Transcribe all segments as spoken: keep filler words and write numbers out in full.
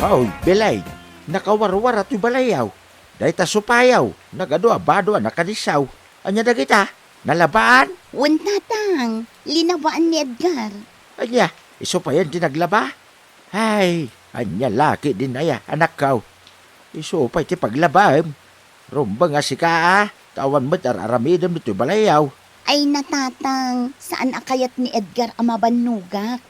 Oy, Belay, nakawarwara toy balayaw. Dayta supayaw, nagadu a bado a nakadissaw. Ania dagita? Nalabaan? Wen, tatang, linabaan ni Edgar. Ania, isu payen ti naglaba? Ay, ania la ketdin aya, anakko? Isu pay ti paglabaem. Rumbeng a sika a, ta awan met ar-aramidem ditoy balayaw. Ay, natatang, saan a kayat ni Edgar a mabannogak.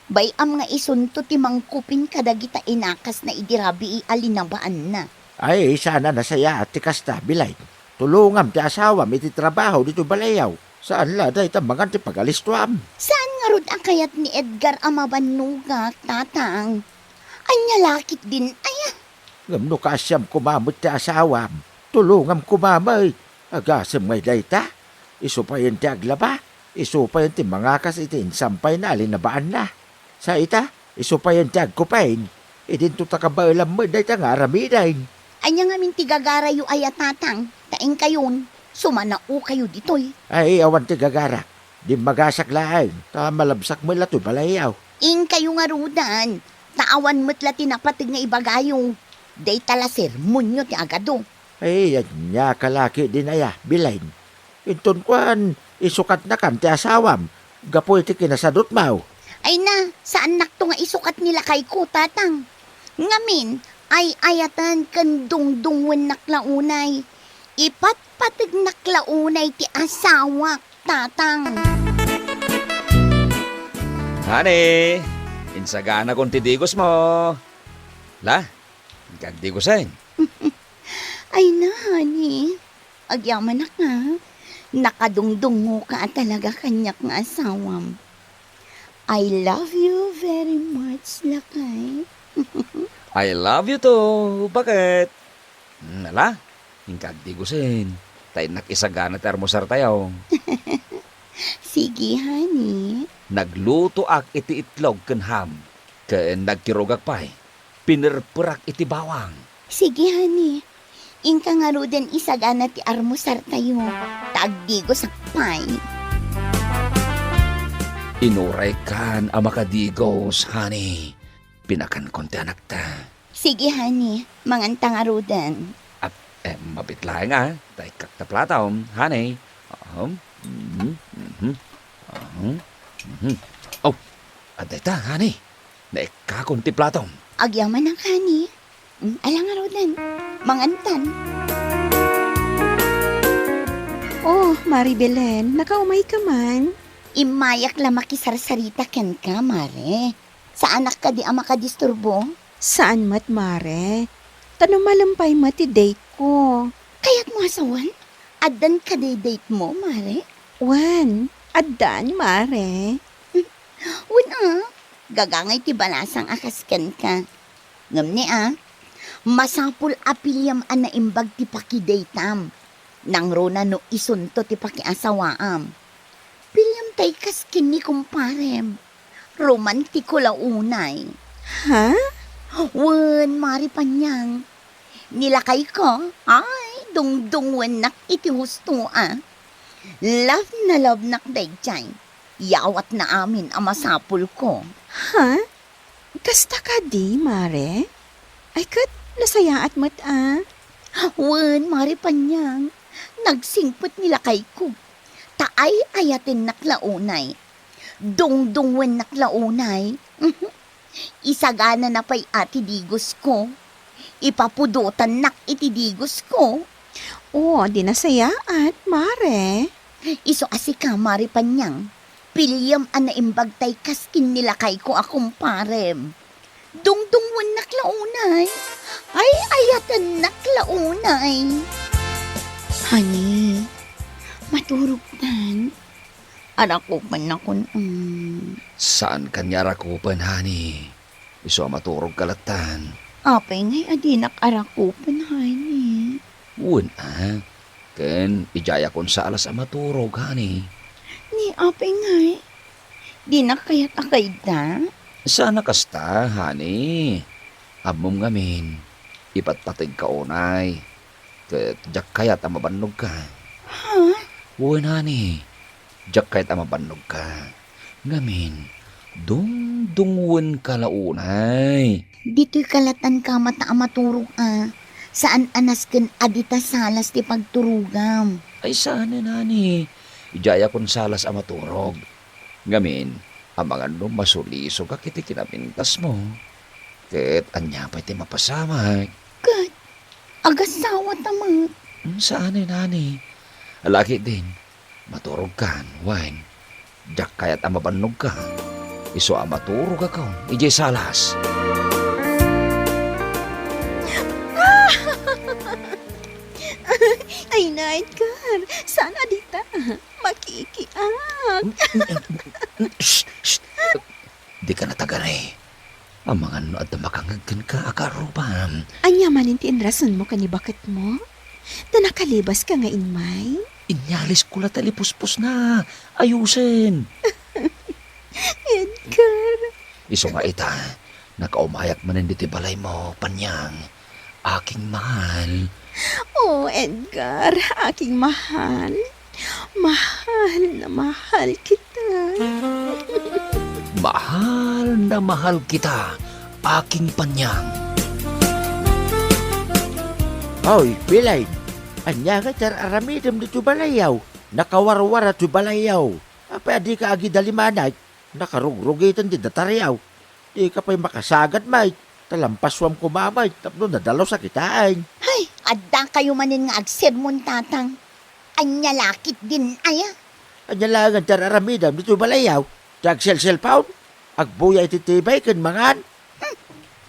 Bay-am nga isunto ti mangkupin kadagita inakasna idi rabii a linabaanna. Ay, saan a nasayaat ti kasta, Belay. Tulongam ti asawam iti trabaho ditoy balayaw. Saan la dayta mangan ti pagalistoam. Saan ngarud a kayat ni Edgar a mabannogak, tatang? Ania la ketdin aya? Ngem no kaasiam koma met ti asawam, tulongam koma met. Agasem ngay dayta? Isu payen ti aglaba, isu payen ti mangakas iti insampayna a linabaanna. Sa ita, isu payen ti agkupin, idinto ta kabaelam met dayta nga aramiden. Ania ngamin ti gagarayo aya, tatang? Ta inkayon, sumanaokayo ditoy. Ay, awan ti gagarak. Dimmagasak laeng, ta malabsak met la toy balayaw. Inkayo ngaruden, ta awan met la ti napateg nga ibagayo. Dayta la sermonyo ti agadu. Ay, ania ka la ketdin aya, Belay. Inton kuan, isukatnakan ti asawam gapu iti kinasadutmo. Ay na, saannakto nga isukat ni lakayko, tatang. Ngamin, ay-ayaten ken dungdungngoennak la unay. Ipatpategnak la unay ti asawak, tatang. Honey, insaganakon ti digosmo. La, inka agdigosen. Ay na, honey. Agyamanak nga. Nakadungdungngoka a talaga kaniak nga asawam. I love you very much, lakay. I love you too. Bakit? Hmm, ala, inka agdigosen. Ta innak isagana ti almusartayo. Sige, honey. Naglutoak iti itlog ken ham, ken nagkirugak pay. Pinerperak iti bawang. Sige, honey. Inka ngaruden isagana ti almusartayo, ta agdigosak pay. Inuraykan a makadigos, honey. Pinakankon ti anakta. Sige, honey. Manganta ngaruden. Ap-, eh, mabiit laeng, ah. Ta ikkak ta platom, honey. Aham. Mhm, mhm. Aham. Mhm. Oh, adda ita, honey. Naikkakon ti platom. Agyamanak, honey. Mm, ala ngaruden. Mangantan. Oh, Mari Belen, nakaumayka man? Immayak la makisarsarita kenka, Mare. Saanak kadi a makadisturbo? Saan met, Mare. Ta no malem pay met ti date ko. Kayatmo a sawen? Addan kadi date mo, Mare? Wen, addan, Mare. Wen a, gagangay ti balasang a kas kenka. Ngem ni a, masapul a piliem a naimbag ti pakidateam. Nangruna no isunto ti pakiasawaam. Piliem tay kas ken ni kumparem. Romantiko la unay. Ha? Wen, Mari Panyang. Ni lakayko, ay, dungdungngoennak iti husto a. Love na love nak daydiay. Yawatna amin a masapulko. Ha? Kasta kadi, Mare? Ay, ket nasayaat met a. Wen, Mari Panyang, nagsingpet ni lakayko. Ta ay-ayatennak la unay. Dungdungngoennak la unay. Isaganana pay a ti digosko. Ipapudotannak iti digosko. O, di nasayaat, Mare. Isu a sika, Mari Panyang. Piliem a naimbag tay kas ken ni lakayko a kumparem. Dungdungngoennak la unay. Ay-ayatennak la unay. Honey, maturogtan. Arakupennakon, mm. Saan kaniak arakupen, honey. Isu a maturogka lattan. Apay ngay a dinak arakupen, honey? Wen a. Ken idiayakon sa alas a maturog, honey. Ni apay ngay? Dinak kayat a kayda? Saan a kasta, honey. Ammom ngamin, ipatpategka unay. Ket diak kayat a mabannogka. Ha? Wen, honey. Diak kayat a mabannogka. Ngamin, dum- Dungwenka la unay. Ditoy kalatan ka mata a maturog a. Saan a nasken a dita salas ti pagturogam. Ay, saan, nani. Idiay a kon salas a maturog. Ngamin, amangan no masulisogak iti kinapintasmo. Ket ania pay ti mapasamak? Ket agasawata met. Hmm, saan, nani. Alaki din, maturogkan, wen. Diak kayat a mabannogka. Isu a maturogakon idiay salas. Ay, na, Edgar. Saan a dita? Makikiak. Shh, shh. Dika natagari. Amangan no adda makangngeg kenka a kaarrubam. Ania manen ti inrasonmo ken ni baketmo? Ta nakalibaska nga immay? Inyalisko la ta lipuspos na. Ayusen. Edgar. Isu nga ita, nakaumayak manen ditoy balaymo, Panyang. Aking mahal. Oh, Edgar, aking mahal. Mahal na mahal kita. Mahal na mahal kita, aking Panyang. Oy, Belen, ania nga ti ar-aramidem ditoy balayyo? Nakawarwara toy balayyo. Apay a dika agidalimanay? Nakarugrugiten ti dataryo. Dika pay makasagad met, ta lampasuam koma met tapno nadalus a kitaen. Hay, adda kayo manen nga agsermon, Tatang. Ania la ketdin aya? Ania laengen ti ar-aramidem ditoy balayyo? Ti agselselpon, agbuya iti T V ken mangan? Hmm,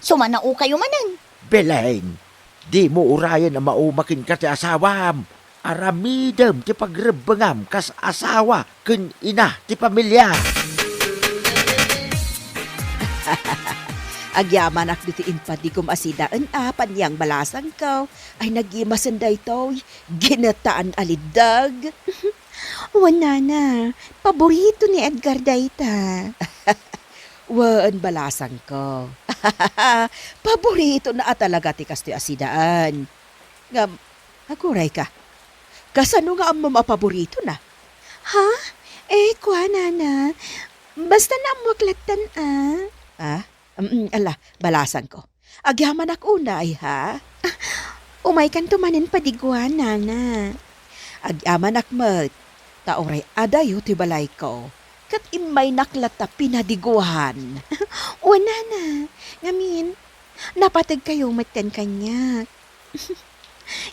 sumanao kayo manen. Belen, dimo urayen a mauma kenka ti asawam. Aramidem ti pagrebbengam kas asawa ken ina ti pamilia. Agyamanak ditoy impadigom a sidaen a, Panyang balasangko. Ay, nagimasen daytoy. Ginataan a liddeg. Wen, nana, paborito ni Edgar dayta. Wen, balasangko. Paboritona a talaga ti kastoy a sidaen. Ngem, agurayka. Kasano nga ammom a paboritona? Ha? Eh, kua, nana. Basta naammuak lattan, a. Ah? Mm, ala, balasangko. Agyamanak unay, ha? Ah, umaykanto manen padiguan, nana. Agyamanak met, ta uray adayo ti balayko, ket immaynak latta pinadiguan. Wen, nana, ngamin, napategkayo met ken kaniak.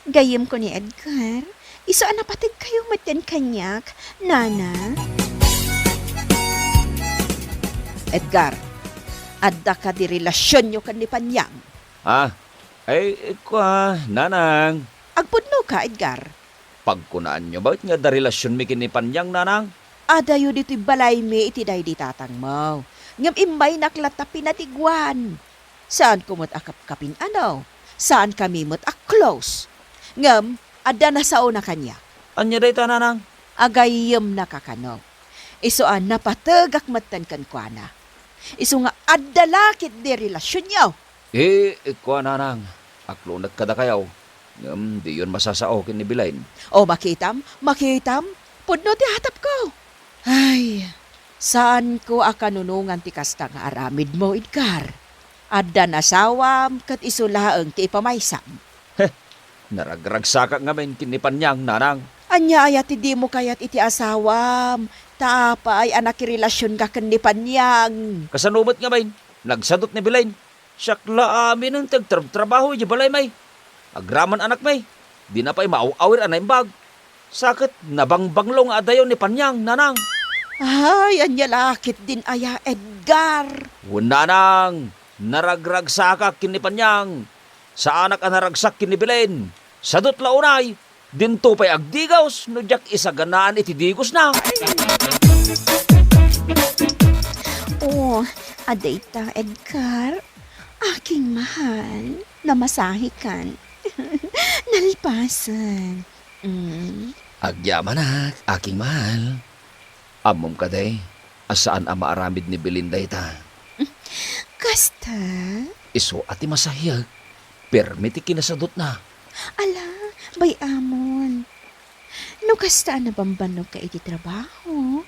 Gayyemko ni Edgar, isu a napategkayo met ken kaniak, nana. Edgar, adda kadi relasionyo ken ni Panyang? Ah, ay, kua, nanang. Agpudnoka, Edgar? Pagkunaanyo met nga adda relasionmi ken ni Panyang, nanang? Adayo ditoy balaymi iti daydi tatangmo. Ngem immaynak latta pinadiguan. Saanko met a kapkapin-ano? Saankami met a close. Ngem, adda nasaona kaniak. Ania dayta, nanang? Agayyemnaka kano. Isu a napategak metten kenkuana. Isu nga adda la ketdi relasionyo. Eh, kua, nanang, aklonek kadakayo, ngem diyon masasao ken ni Belen. O, makitam, makitam, pudno ti atapko. Ay, saanko a kanunongan ti kasta nga aramidmo, Edgar. Adda nasawam ket isu laeng ti ipamaysam. Heh, naragragsakak ngamin ken ni Panyang, nanang. Ania aya ti dimo kayat iti asawam? Ta apay a nakirelasionka ken ni Panyang? Kasano met ngamin? Nagsadut ni Belen. Siak la aminen ti agtrabtrabaho idiay balaymi. Agraman anakmi, dina pay maaw-awir a naimbag. Sa ket nabangbanglo nga adayo ni Panyang, nanang. Ay, ania la ketdin aya, Edgar? Wen, nanang, naragragsakak ken ni Panyang. Saanak a naragsak ken ni Belen. Sadut la unay, dinto pay agdigos no diak isaganaan iti digosna. Oh, adda ita, Edgar. Aking mahal, namasahikan. Nalpasen. Mm. Agyamanak, aking mahal. Ammom kadi a saan a maaramid ni Belen dayta? Kasta? Isu a ti masahiek, permi ti kinasadutna. Ala, bay-amon. No kasta a nabambanogka iti trabaho,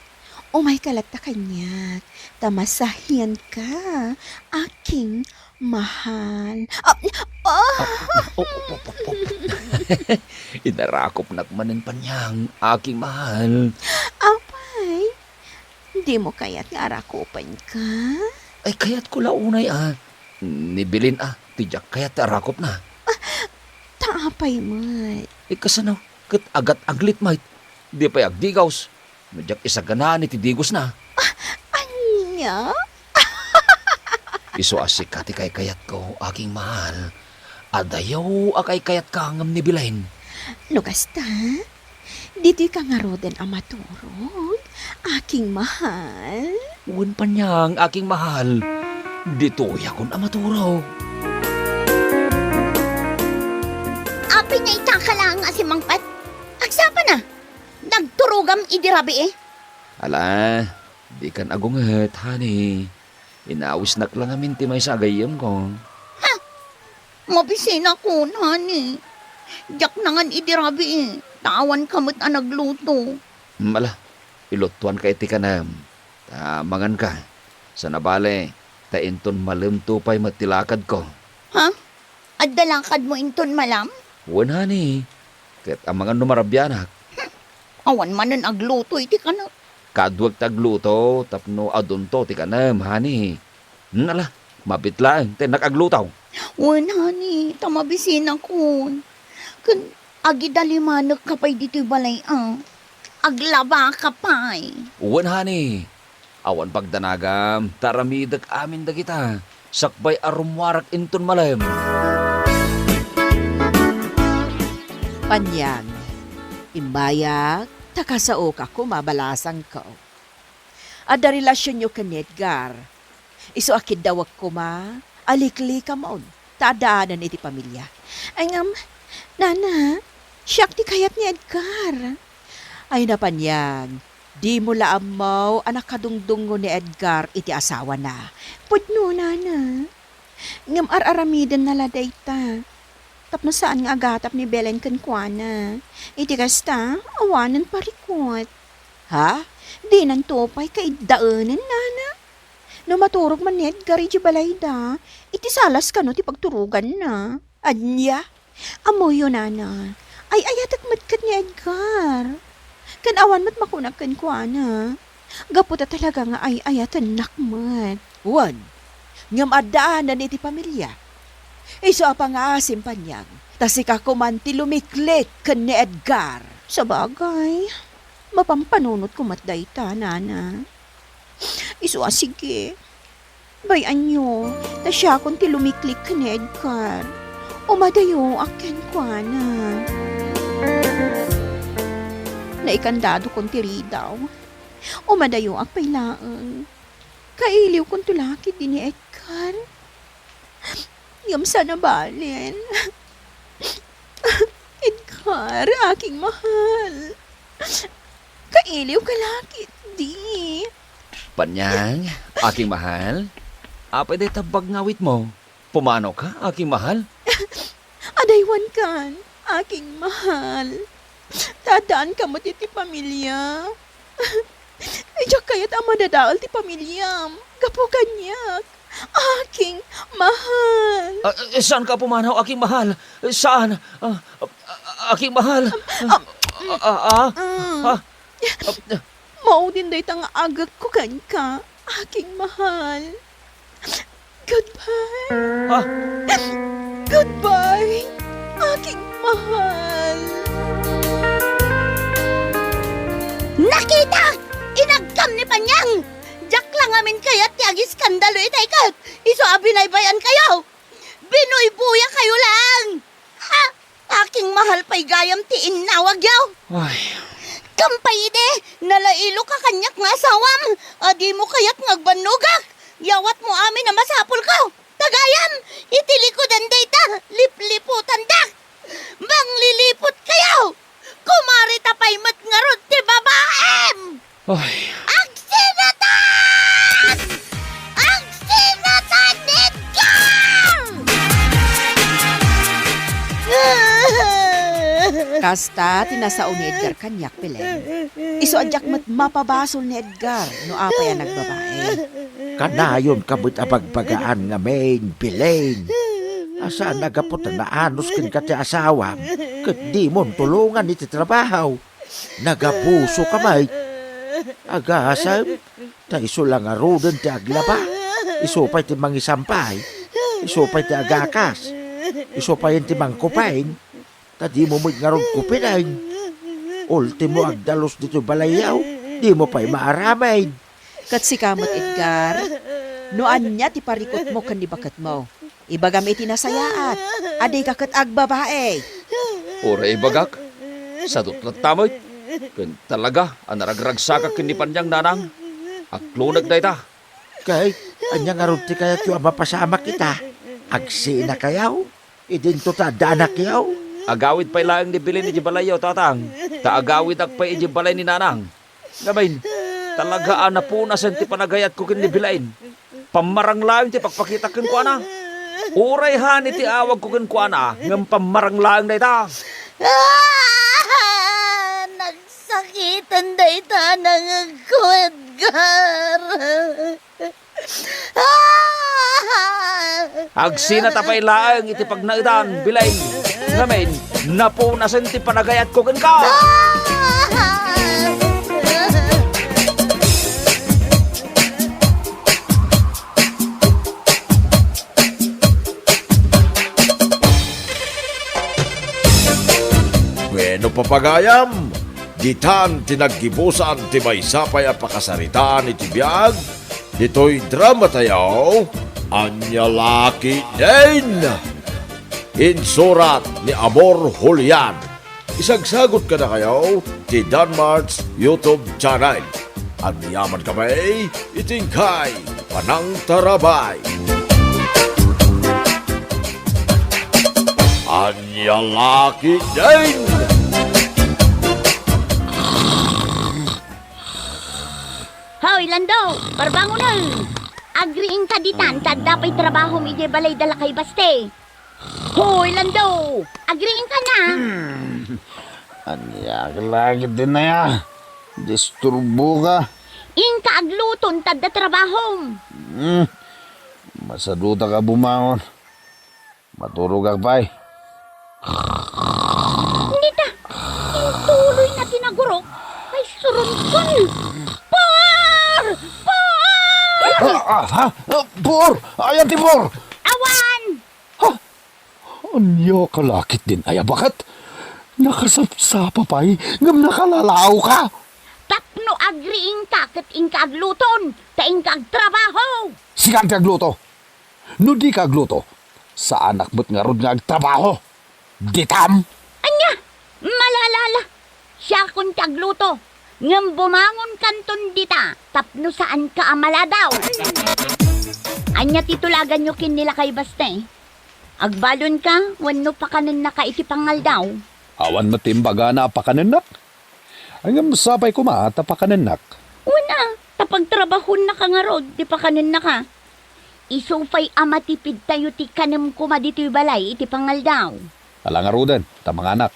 Umayka latta kaniak, ta masahianka, aking mahal. Ah, ah! Ah, oh, oh, oh, oh. Inarakopnak manen, Panyang, aking mahal. Apay, dimo kayat nga arakopenka? Ay, kayatko la unay, ah. Ni Belen, ah, ti diak kayat ti arakopna. Ta apay met? Eh, kasano? Ket agat-aglit met. Di pay agdigaws no diak isaganaan iti digosna. Ah, ania? Isu a sika ti kaykayatko, aking mahal. Adayo a kaykayatka ngem ni Belen. No kasta, ditoyka ngaruden a maturog, aking mahal? Wen, Panyang, aking mahal. Ditoyakon a maturog. Apay nga ita ka laeng a simmangpet? Agsapa na! Nagturogam idi rabii? Ala, dikan agunget, honey. Inawisnak la ngamin ti maysa a gayyemko. Ha? Mabisinakon, honey. Diak nangan idi rabii, ta awanka met a nagluto. Hmm, ala, ilutuanka iti kanem. Ta manganka. Sana bale, ta inton malemto pay met ti lakadko. Ha? Adda lakadmo inton malem? Wen, honey. Ket amangan no marabianak. Hmm. Awan manen agluto iti kanem. Kaduak ti agluto tapno adunto ti kanem, honey. Hmm, ala, mabiit laeng ti innak agluto. Wen, honey, ta mabisinakon. Ken agidalimanekka pay ditoy balay, a. Aglabaka pay. Wen, honey. Awan pagdanagam, ta aramidek amin dagita, sakbay a rummuarak inton malem. Panyang, immayak, ta kasaoka koma balasangko. Adda relasionyo ken ni Edgar. Isu a kiddawek koma, aliklikamon, ta addaanan iti pamilia. Ay ngem, nana, siak ti kayat ni Edgar. Ay na, Panyang, dimo la ammo a nakadungdungngo ni Edgar iti asawana. Pudno, nana. Ngem ar-aramidenna la dayta. Tapno saan nga agatap ni Belen kenkuana. Iti kasta, awanen parikut. Ha? Dinanto pay kaiddaenen, nana? No maturog man ni Edgar idiay balayda, iti salas kano ti pagturoganna. Ania? Ammoyo, nana, ay-ayatek met ket ni Edgar. Ken awan met makunak kenkuana. Gapu ta talaga nga ay-ayatennak met. Wen, ngem addaanan iti pamilia. Isu a pangaasim, Panyang, ta sika koman ti lumiklik ken ni Edgar. Sabagay, mapampanunotko met dayta, nana. Isu a sige. Bay-anyo, ta siakon ti lumiklik ken ni Edgar. Umadayoak kenkuana. Naikandadokon ti ridaw. Umadayoak pay laeng. Kailiwkonto la ketdi ni Edgar. Ngem sana balen. Edgar, aking mahal. Kailiwka la ketdi. Panyang, aking mahal. Apay dayta bag nga awitmo? Pumanaw ka, aking mahal? Adaywankan, aking mahal. Ta addaanka met iti pamilia. Diak kayat a madadael ti pamiliam gapu kaniak, aking mahal. Ah, eh, saanka a pumanaw, aking mahal. Saan? Ah, ah, aking mahal. Ah, ah, ah, ah, ah. Maudin dayta nga agekko kenka, aking mahal. Goodbye. Ah. Goodbye, aking mahal. Nakitak! Inagkam ni Panyang! Diak la ngamin kayat ti agiskandalo itay ket isu a binaybay-ankayo. Binuybuya kayo lang! Ha? Aking mahal pay gayam ti innawagyo. Ay. Kampay idi, nalailoka kaniak nga asawam, a dimo kayat nga agbannogak. Yawatmo amin a masapulko. Ta gayam, iti likudan dayta, lipliputandak. Mangliliput kayo. Kumarita pay met ngarud ti babaem. Ay. Agsinatan! Agsinatan, Edgar! Kasta ti nasao ni Edgar kaniak, Belen. Isu a diak met mapabasol ni Edgar no apay a nagbabae. Kanayonka met a bagbagaan ngamin, Belen. A saan a gapu ta naanus kenka ti asawam, ket dimon tulongan iti trabaho. Nagabusoka met. Agasem, ta isu la ngaruden ti aglaba. Isu pay ti mangisampay. Isu pay ti agakas. Isu pay ti mangkupeng. Ta dimo met ngarud kupinen. Ultimo, agdalus ditoy balayyo, dimo pay maaramid. Ket sika met, Edgar, no ania ti parikutmo ken ni baketmo, ibagam iti nasayaat a dika ket agbabae. Uray ibagak, sadut latta met. Ken talaga a naragragsakak ken ni Paniang, nanang. Aklonek dayta. Ket ania ngarud ti kayatyo a mapasamak ita? Agsinakayo? Idinto ta adda anakyo? Agawid pay laeng ni Belen idiay balayyo, tatang, ta agawidak pay idiay balay ni nanang. Ngamin, talaga a napunasen ti panagayatko ken ni Belen. Pammarang laeng ti pagpakitak kenkuana. Uray hani ti awagko kenkuana, ngem pammarang laeng dayta. Ah! Nagsakiten dayta a nangegko, Edgar. Agsinata pay laeng iti pagnaedan, Belen. Ngamin, napunasen ti panagayatko kenka. Wenno, papagayam, ditan ti naggibusan ti maysa pay a pakasaritaan iti biag ditoy dramatayo, Ania La Ketdin! Insurat ni Amor Julian. Isagsagut kadakayo ti Danmart's YouTube channel. Aniaman kami iti inkay panangtarabay. Ania La Ketdin! Hoy, Lando! Barbangonen! Agriingka ditan, ta adda pay trabahom idiay balay da Lakay Baste. Hoy, Lando! Agriingka na! Hmm. Ania ka la ketdin aya? Disturboka. Inka agluton, ta adda trabahom. Hmm. Masadutak a bumangon. Maturogak pay. Dita, intuloy na ti nagurok. Ay, surunkon. Por! Por! Ah, ah, ha? Ah, Por! Ayan ti Por! Awan! Ha? Ania ka la ketdin aya, baket? Nakasapsapa pay, ngem nakalalaoka. Tapno agriingka ket inka agluton, ta inka agtrabaho. Sika ti agluto. No dika agluto, saanak met ngarud nga agtrabaho. Ditam? Ania? Malala la. Siakon ti agluto. Ngem bumangonkanton dita tapno saanka a maladaw. Ania ti tulaganyo ken ni Lakay Baste? Agbalonka wenno pakanennaka iti pangaldaw? Awan met ti imbagana a pakanennak. Ngem sapay koma ta pakanennak. Wen a, ta pagtrabahonnaka ngarud ti pakanennaka. Isu pay a matipidtayo ti kanem koma ditoy balay iti pangaldaw. Ala ngaruden, ta manganak.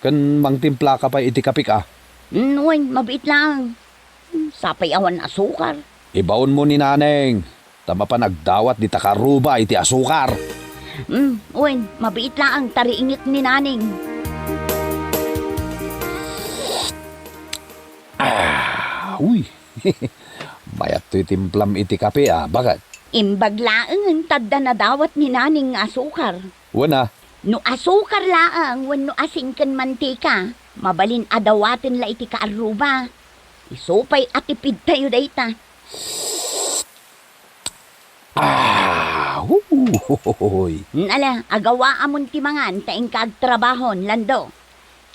Ken mangtimplaka pay iti kapik a. Mm, wen, mabiit laeng. Mm, sapay awan asukar. Ibaonmo ni Naneng, ta mapan agdawat dita kaarruba iti asukar. Mm, wen, mabiit laeng ta riingek ni Naneng. Ah, uy. Mayat toy timplam iti kape a, baket. Imbag laengen ta adda nadawat ni Naneng nga asukar. Wen a. No asukar laeng wenno asin ken mantika, mabalin a dawaten la iti kaarruba. Isu pay a tipidtayo dayta. Ah, huhuhuy. Ala, agawaamon ti mangan ta inka agtrabahon, Lando.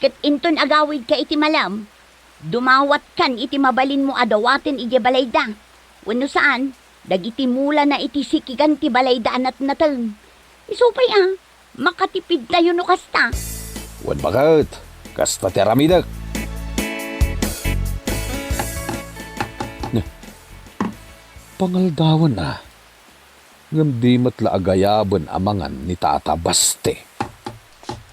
Ket inton agawidka iti malem, dumawatkan iti mabalinmo a dawaten idiay balayda. Wenno saan, dagiti mulana iti sikigan ti balayda a natnateng. Isu pay a, makatipidtayo no kasta. Wen baket, kasta ti aramidek. Ne, pangaldawen a, ngem di met la agayaben a mangan ni Tata Baste.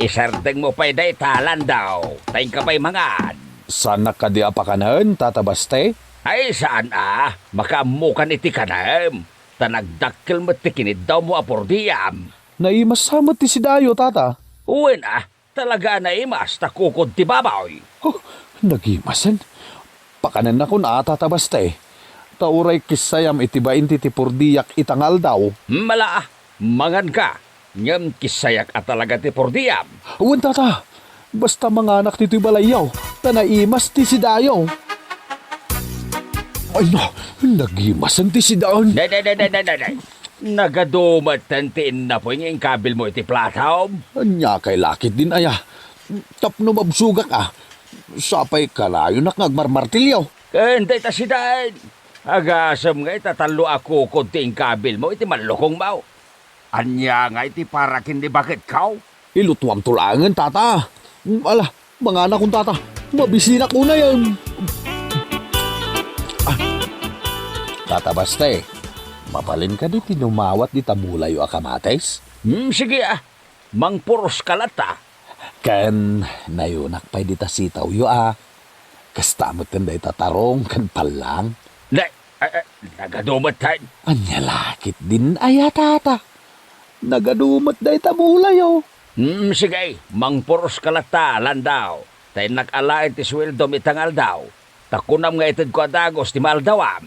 Isardengmo pay dayta, Landaw, ta inka pay mangan. Saanak kadi a pakanen, Tata Baste? Ay, saan a. Makaammokan iti kanem. Ta nagdakkel met ti kiniddawmo a purdiam. Naimas sa met ti sidayo, Tata? Wen a, talaga a naimas ta kukod ti baboy. Oh, nagimasen. Pakanennakon a, Tata Baste. Ta uray kissayam iti bain ti, ti purdiak ita nga aldaw. Mala a, manganka, ngem kissayak a talaga ti purdiam. Wen, Tata. Basta manganak ditoy balayyo, ta naimas ti sidayo. Ay na, nagimasen ti sidaen. Nay, nay, nay, nay, nay, nay, nay. Nagadumetten ti innapoy nga inkabilmo iti platom. Ania kay lakit din aya? Tapno mabsugak a. Sapay kanayonak nga agmarmartilyo. Ken dayta sidaen. Agasem nga ita tallo a kukod ti inkabilmo iti mallukongmo. Ania ngay ti para ken ni baketko? Ilutuamto laengen, Tata. Ala, manganakon, Tata. Mabisinak unayen. Ah. Tata Baste, mabalin kadi ti dumawat dita mulayo a kamatis? Hmm, sige a. Mangpuros ka latta. Ken nayunak pay dita sitawyo a. Kasta met ken dayta tarong ken pallang. Ne, eh, eh, nagadumet ken. Ania lakit din aya, Tata? Nagadumet dayta mulayo. Hmm, sige, mangpuros ka latta, Landaw. Ta innak alaen ti sueldom ita nga aldaw. Ta kunam nga itedko a dagus ti maaldawam.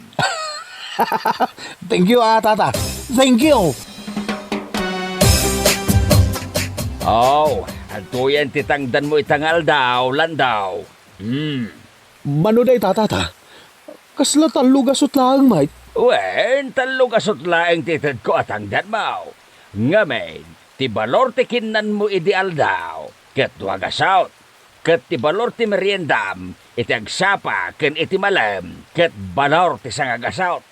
Thank you, ah, Tata. Thank you. Oh, adtoyen ti tangdanmo ita nga aldaw, Landaw. Hmm. Mano dayta, Tata? Kasla tallo gasut laeng met? Wen, tallo gasut laeng ti itedko a tangdanmo. Ngamin, ti balor ti kinnanmo idi aldaw, ket dua gasut. Ket ti balor ti meriendam iti agsapa ken iti malem, ket balor ti sanga gasut.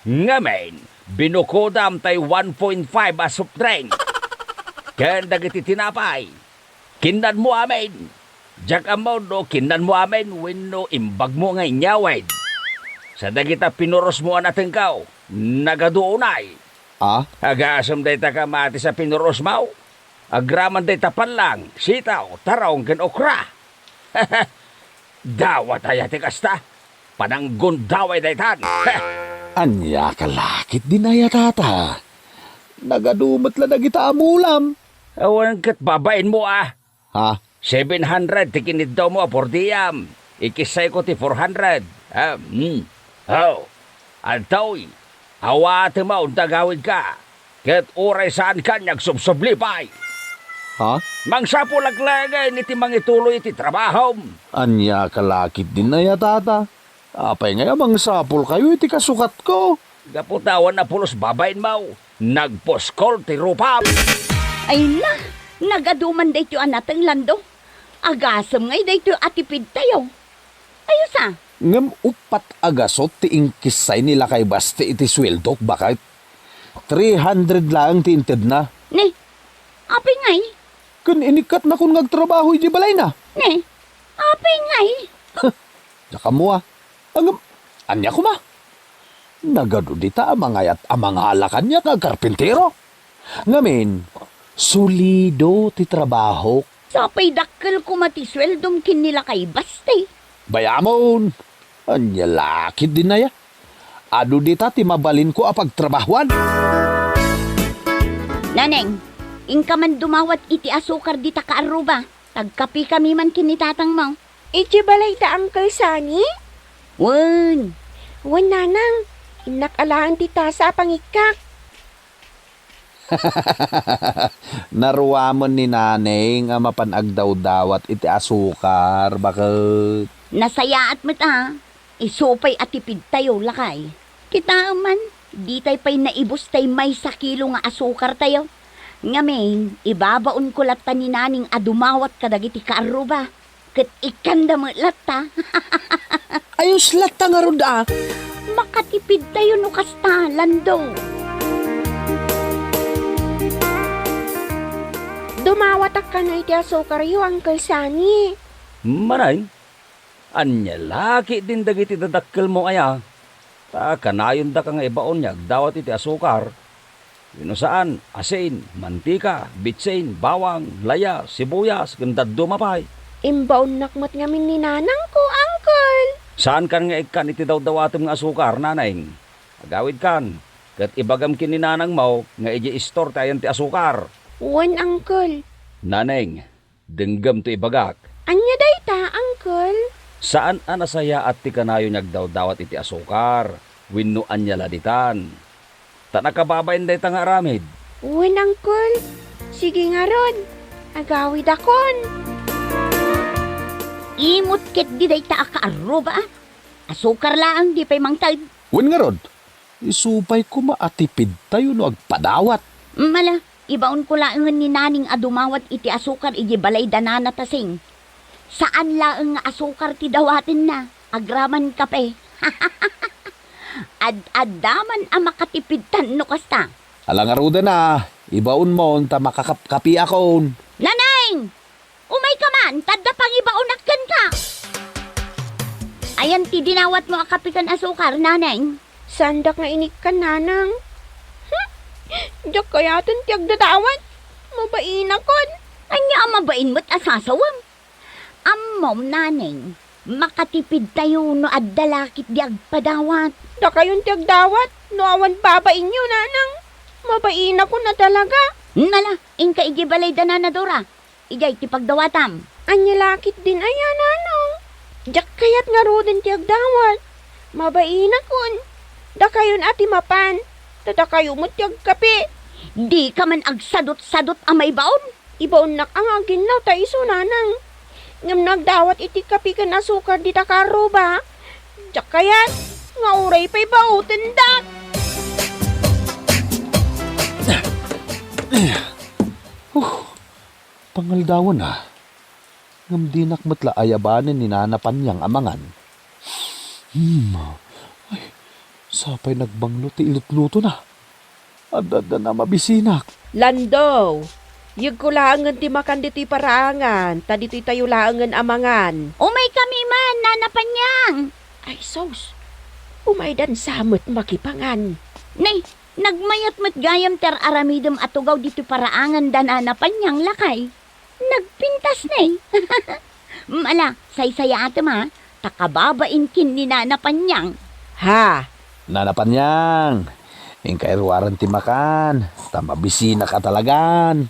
Ngamin, binukodam tay one point five a soft drink. Ken dagiti tinapay. Kinnanmo amin. Diak ammo no kinnanmo amin wenno imbagmo nga inyawid. Sa dagita pinurosmo a natengko, nagadu unay. Ah? Agasem dayta kamatis a pinurosmo. Agraman dayta pallang, sitaw, tarong, ken okra. Dawat aya ti kasta? Pananggundaway daytan. Ania ka lakit din aya, Tata? Nagadu met la dagita a mulam. Awan ket babainmo a. Ha? Seven hundred ti kiniddawmo a purdiam. Ikissayko ti four hundred. Ah, hmm. Oh, adtoy. Awatem a unta agawidka. Ket uray saanka nga agsubsubli pay. Ha? Mangsapulak laengen iti mangituloy iti trabahom. Ania ka lakit din aya, Tata? Apay ngay a mangsapulkayo iti kasukatko? Gapu ta awan a pulos babainmo, nagpuskol ti rupam. Ay na, nagadu man daytoy a nateng, Lando. Agasem ngay daytoy a tipidtayo. Ayo sa. Ngem uppat a gasut ti inkissay ni Lakay Baste iti sueldok, baket. Three hundred laeng ti intedna. Ne, apay ngay? Ken inikkatnakon nga agtrabaho idiay balayna. Ne, apay ngay? Diak ammo a. Ngem, ania koma? Nagadu dita a mangayat a mangala kaniak nga agkarpintero. Ngamin, solido ti trabahok. Sapay dakkel koma ti sueldom ken ni Lakay Baste. Bayamon! Ania lakit din aya? Adu dita ti mabalinko a pagtrabahuan. Naneng, inka man dumawat iti asukar dita kaarruba. Agkapikami man ken ni tatangmo. Idiay balayta, Uncle Sunny? Wen. Wen, Nanang. Innak alaen ti tasa a pangikkak. Naruamen ni Naneng a mapan agdawdawat iti asukar, baket. Nasayaat met a. Isu pay a tipidtayo, lakay. Kitaem man, ditay pay naibus tay maysa kilo nga asukartayo. Ngamin, ibabaonko latta ni Naneng a dumawat kadagiti kaarruba. Ket ikkanda met latta. Ayos latta ngarud a. Makatipidtayo no kasta, Lando. Dumawatak kano iti asukaryo, Uncle Sunny. Manay, ania lakit din dagiti dadakkelmo aya? Ta kanayondaka nga ibaon nga agdawat iti asukar. Wenno saan, asin, mantika, bitsin, bawang, layas, sibuyas, ken dadduma pay. Imbaonnak met ngamin ni nanangko, uncle. Saankan nga ikkan iti dawdawatem nga asukar, naneng. Agawidkan, ket ibagam ken ni nanangmo nga idiay istor ti ayan ti asukar. Wen, uncle. Naneng, denggem ti ibagak. Ania dayta, uncle? Saan a nasayaat ti kanayon nga agdawdawat iti asukar, wenno ania la ditan. Ta nakababain dayta nga aramid. Wen, uncle. Sige ngarud, agawidakon. Imot ketdi dayta a kaarruba, a. Asukar laeng di pay mangted. Wen ngarud, isu pay koma a tipidtayo no agpadawat. Mala, ibaonko laengen ni naneng a dumawat iti asukar idiay balay da nana Tasing. Saan laeng nga asukar ti dawatenna, agraman kape. Ad-adda man a makatipidtan no kasta. Ala ngaruden a, ibaonmon ta makakapkapiakon. Naneng! Umayka man, ta adda pangibaonak kenka. Ayan ti dinawatmo a kape ken asukar, naneng? Saandak nga inikkan, nanang. Hmm? Diak kayaten ti agdadawat. Mabainakon. Ania a mabain met a sasawem? Ammom, naneng, makatipidtayo no adda la ketdi agpadawat. Dakayon ti agdawat no awan babainyo, nanang. Mabainakon a talaga. Nala, inka idiay balay da nana Dora. Idiay ti pagdawatam. Ania la ketdin aya, nanang? Diak kayat ngaruden ti agdawat. Mabainakon. Dakayon a ti mapan. Ta dakayo met ti agkape. Dika man agsadutsadut a maibaon. Ibaonnak a nga aginnaw ta isu, nanang. Ngem no agdawat iti kape ken asukar dita kaarruba, diak kayat nga uray pay baotendak. Huh, pangaldawen a. Ngem dinak met la ayabanen ni Nana Panyang a mangan. Hmm. Ay, sapay nagbanglo ti ilutlutona. Adda-adda a mabisinak. Lando, yegko laengen ti makan ditoy paraangan, ta ditoy tayo laengen a mangan. Umaykami man, Nana Panyang. Ay, sus. Umaydan sa met makipangan. Nay, nagmayat met gayam ti ar-aramidem a tugaw ditoy paraangan da Nana Panyang, lakay. Nagpintas ne. Ala, saysayaatem a, ta kababain ken ni Nana Panyang. Ha? Nana Panyang, inka ruaren ti makan, ta mabisinak a talagan.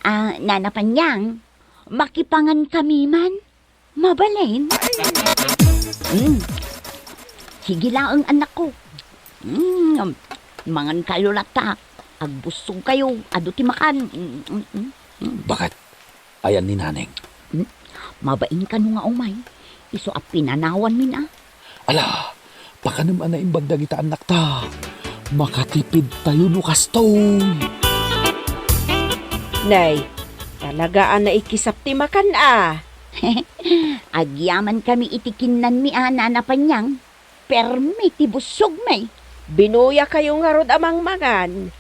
Ah, Nana Panyang, makipangankami man. Mabalin? Mm. Sige laeng, anakko. Mm. Mangankayo latta. Agbussogkayo. Adu ti makan. Mm, mm, mm, mm. Bakit? Ayan ni Naneng. Mm. Mabain kano nga umay. Isu a pinanawanmin a. Ala, pakanem a naimbag dagita annakta. Makatipidtayo no kastoy. Nay, talaga a naikisap ti makan a. Agyamankami iti kinnanmi a, Nana Panyang. Permi ti bussogmi. Binuyakayo ngarud a mangmangan,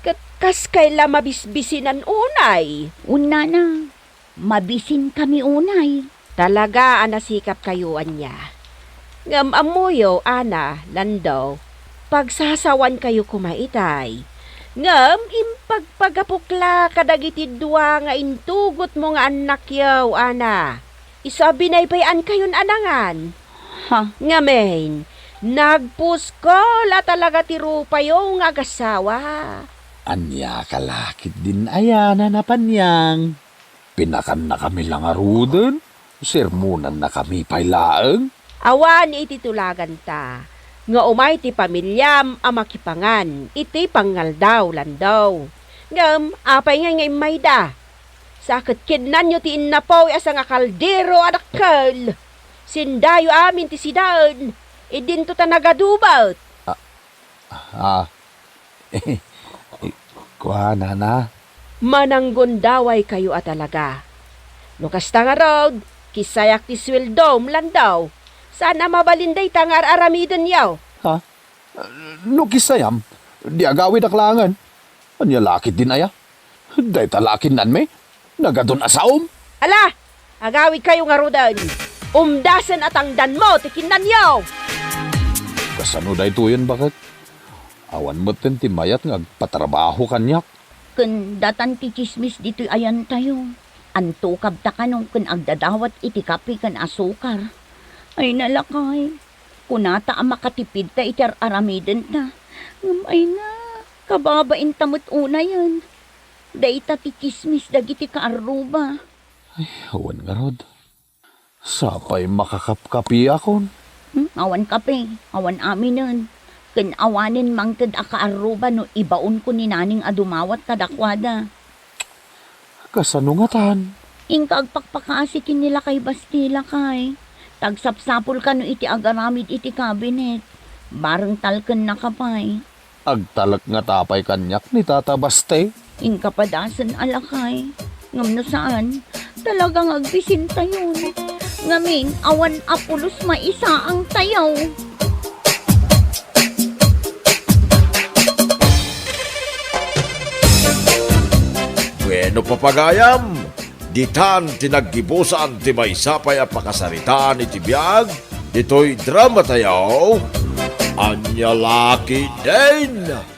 ket kaskay la mabisbisinan unay. Wen nana, mabisinkami unay. Talaga a nasikapkayo ania. Ngem ammoyo, Ana, Lando, pagsasawankayo koma itay. Ngem impagpagapok la kadagiti dua nga intugotmo nga annakyo, Ana. Isu a binaybay-ankayon a nangan. Ha? Ngamin, nagpuskol a talaga ti rupayo nga agasawa. Ania ka la ketdin aya, Nana Panyang? Pinakannakami la ngaruden? Sermonannakami pay laeng? Awan iti tulaganta nga umay ti pamiliam a makipangan iti pangaldaw, Lando. Ngem apay ngay nga immayda? Sa ket kinnanyo ti innapuy a sangakaldero a dakkel. Sindayo amin ti sidaen, idinto ta nagadubet. Ah, ah. Kua, nana? Mananggundawaykayo a talaga. No kasta ngarud, kissayak ti sueldom, Lando. Saan a mabalin dayta nga ar-aramidenyo. Ha? No kissayam, di agawidak laengen. Ania la ketdin aya? Dayta la a kinnanmi? Nagadun a saom? Ala! Agawidkayo ngaruden! Umdasen a tangdanmo ti kinnanyo! Kasano daytoyen, baket? Awan metten ti mayat nga agpatrabaho kaniak. Ken datan ti tsismis ditoy ayantayo. Anto kabta kano ken agdadawat iti kape ken asukar. Ay na, lakay, kunata a makatipidta iti ar-aramidenta. Ngem ay na, kababainta met unayen. Dayta ti tsismis dagiti kaarruba. Ay, awan ngarud. Sapay makakapkapiakon. Hmm, awan kape, awan aminen. Ken awanen mangted a kaarruba no ibaonko ni Naning a dumawat kadakuada. Kasano ngatan? Inka agpakpakaasi ken ni Lakay Basti, lakay. Ta agsapsapul kano iti agaramid iti kabinet. Bareng talkennaka pay. Agtalek ngata pay kaniak ni Tata Basti? Inka padasen a lakay. Ngem no saan, talaga nga agbisintayon. Ngamin, awan a pulos maisaangtayo. Bueno, papagayam, ditan ti naggibusan ti maysa pay a pakasaritaan iti biag ditoy dramatayo, Ania La Ketdin.